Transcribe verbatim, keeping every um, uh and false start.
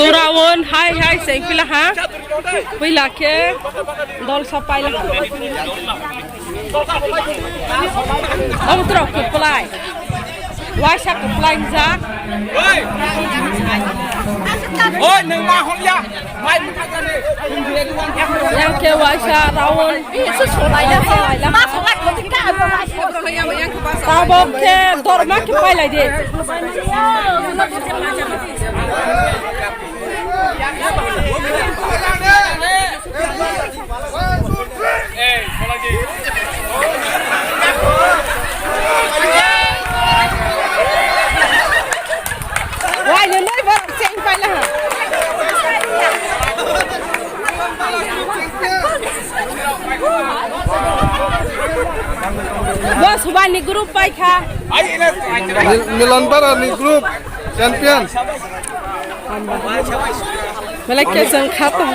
Tora on hai hai seng pila ha. Pila khe dol sapai la. Ong trok kuplai. Waisa kuplai jak. Oi, nang ma hon ya. Mai mutha jani. Yang khe waisa raun. Tabok khe dorma khe pailai di. Wai, nini borok cheng paila ha. Bo subani group paikha. Mil-, Milan Bara ni group champion. Belai khe chwng kha tong.